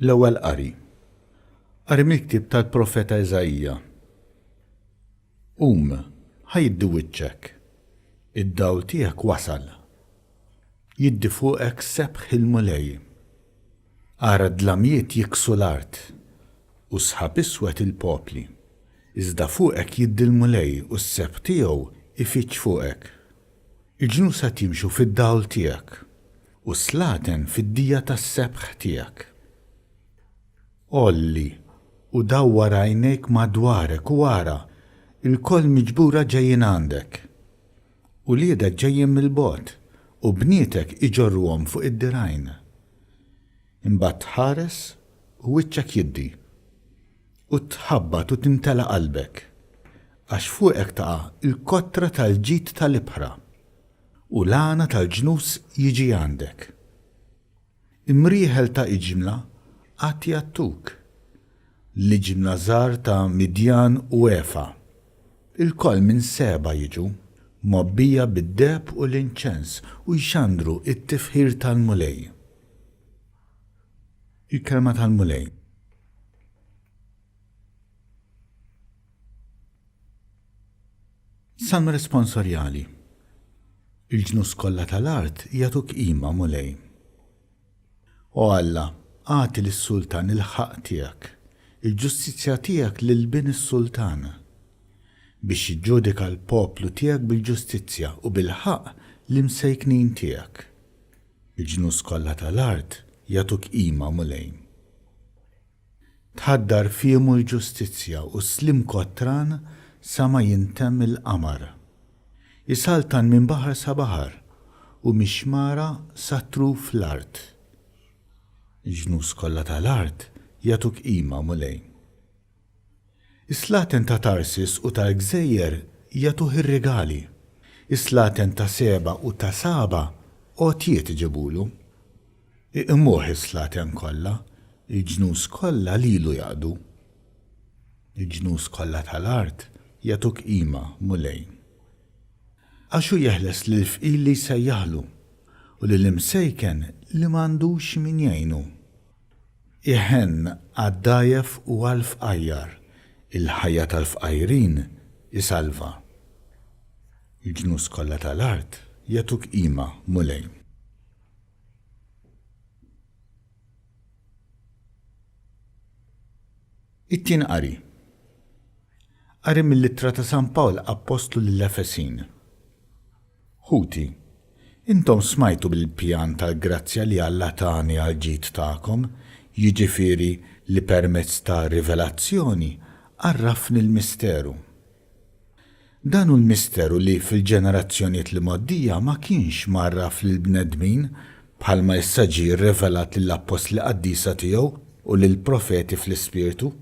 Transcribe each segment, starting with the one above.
L-Ewwel Qari. Qari mill-ktieb tal-profeta Iżaija. Qum, ħa jiddi wiċċek. Id-dawl tiegħek wasal. Jiddi fuqek sebħ il-Mulej. Ara d-dlamijiet jiksu l-art, u s-sħab iswed il-popli. Iżda fuqek jiddi l-Mulej u s-sebħ tiegħu jfiġġ fuqek. Il-ġnus għad jimxu fid-dawl tiegħek, u s-slaten fid-dija tas-sebħ tiegħek. Għolli u dawwar għajnejk madwarek u ara, ilkoll miġbura ġejjin għandek. Uliedek ġejjin mill-bogħod, u bnietek iġorruhom fuq id-dirgħajn. Imbagħad tħares u wiċċek jiddi, u tħabbat u timtela qalbek, għax fuqek taqa' l-kotra tal-ġid tal-ibħra, u l-għana tal-ġnus jiġi għandek. Imrieħel ta' iġmla għad jgħattuk, l-iġmla żgħar ta' Midjan u Efa, ilkoll minn Seba jiġu, mgħobbija bid-deheb u l-inċens u jxandru t-tifħir tal-Mulej. Il-Kelma tal-Mulej. Salm responsorjali. Il-ġnus kollha tal-art jagħtuk qima, Mulej. O Alla, agħti lis-sultan il-ħaqq tiegħek, il-ġustizzja tiegħek lil bin is-sultan, biex jiġġudika l-poplu tiegħek bil-ġustizzja u bil-ħaqq l-imsejknin tiegħek. Il-ġnus kollha tal-art jagħtuk qima, Mulej. Tħaddar fiemu l-ġustizzja u s-sliem kotran sa ma jintemm il-qamar. Isaltan minn baħar sa baħar u mix-xmara sa truf l-art. Il-ġnus kollha tal-art jagħtuk qima, Mulej. Is-slaten ta' Tarsis u tal-gżejjer jagħtuh ir-rigali. Is-slaten ta' Seba u ta' Saba għotjiet iġibulu. Iqimuh is-slaten kollha, il-ġnus kollha lilu jaqdu. Il-ġnus kollha tal-art jagħtuk qima, Mulej. Għax hu jeħles lill-fqir li jsejjaħlu, u lill-imsejken li m'għandux min jgħinu. Iħenn għad-dgħajjef u għall-fqajjar, il-ħajja tal-fqajrin isalva. Il-ġnus kollha tal-art jagħtuk qima, Mulej. It-Tieni Qari. Qari mill-Ittra ta' San Pawl Appostlu lill-Efesin. Ħuti, intom smajtu bil-pjan tal-grazzja li Alla tani għall-ġid tagħkom, jiġifieri li permezz ta' rivelazzjoni għarrafni l-misteru. Dan hu l-misteru li fil-ġenerazzjonijiet l-imgħoddija ma kienx mgħarraf lill-bnedmin bħalma issa ġie rrivelat lill-appostli qaddisa tiegħu u lill-profeti fl-Ispirtu.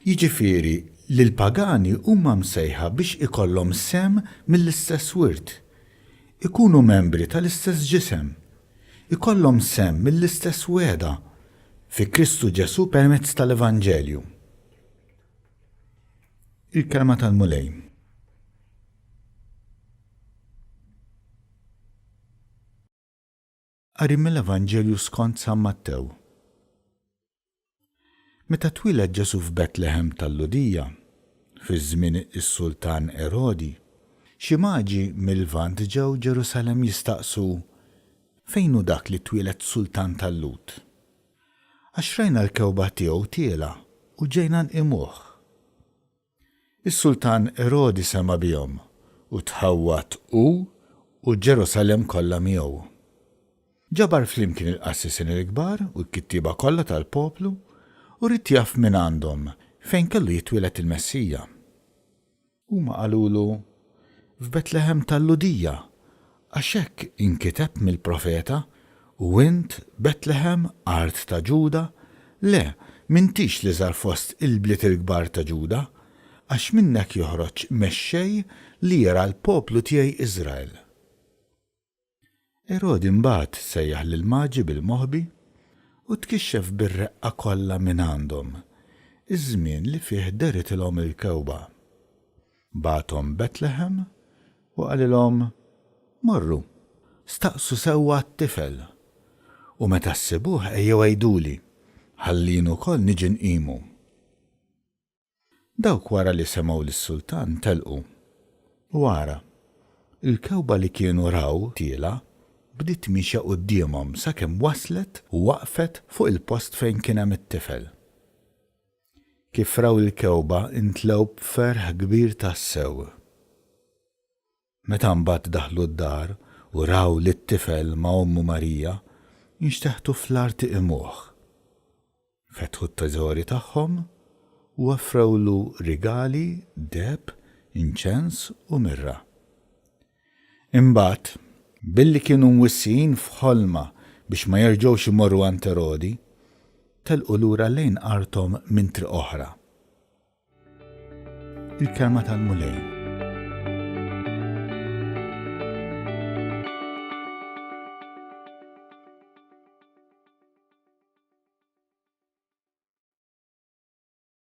Jiġifieri li l-pagani huma msejħa biex ikollhom sehem mill-istess wirt, ikunu membri tal-istess ġisem, ikollhom sehem mill-istess wegħda, fi Kristu Ġesù permezz tal-Evanġelju. Il-Kelma tal-Mulej. Qari mill-Evanġelju skont San Mattew. Meta twieled Ġesù f'Betlehem tal-Lhudija, fi żmien is-sultan Erodi, xi maġi mil-Lvant ġew Ġerusalemm jistaqsu, Fejn hu dak li twieled sultan tal-Lhud? Għax rajna l-kewba tiegħu tielgħa u ġejna nqimuh. Is-sultan Erodi sema' bihom, u tħawwad hu u Ġerusalemm kollha miegħu. Ġabar flimkien il-qassisin il-kbar u l-kittieba kollha tal-poplu u ried jaf mingħandhom fejn kellu jitwieled il-Messija. Huma qalulu, F'Betlehem tal-Lhudija, għax hekk inkiteb mill-profeta, 'U int, Betlehem, art ta' Ġuda, le, m'intix l-iżgħar fost il-bliet il-kbar ta' Ġuda, għax minnek joħroġ mexxej li jirgħa l-poplu tiegħi Iżrael. Erodi mbagħad sejjaħ lill-Maġi bil-moħbi u tkixxef bir-reqqa kollha mingħandhom iż-żmien li fih dehritilhom il-kewba. Bagħathom Betlehem u qalilhom, Morru, staqsu sewwa għat-tifel, u meta ssibuh ejjew għiduli, Ħalli jien ukoll niġi nqimu. Dawk wara li semgħu lis-sultan telqu. U ara, il-kewba li kienu raw tielgħa bdiet miexja quddiemhom sakemm waslet u waqfet fuq il-post fejn kien hemm it-tifel. Kif raw il-kewba intlew b'ferħ kbir tassew. Meta mbagħad daħlu d-dar u raw lit-tifel ma' ommu Marija, inxteħtu fl-art iqimuh. Fetħu t-teżori tagħhom u offrewlu rigali, deheb, inċens u mirra. Imbagħad, billi kienu mwissijin f'ħolma biex ma jerġgħux imorru għand Erodi, telqu lura lejn arthom minn triq oħra. Il-Kelma tal-Mulej.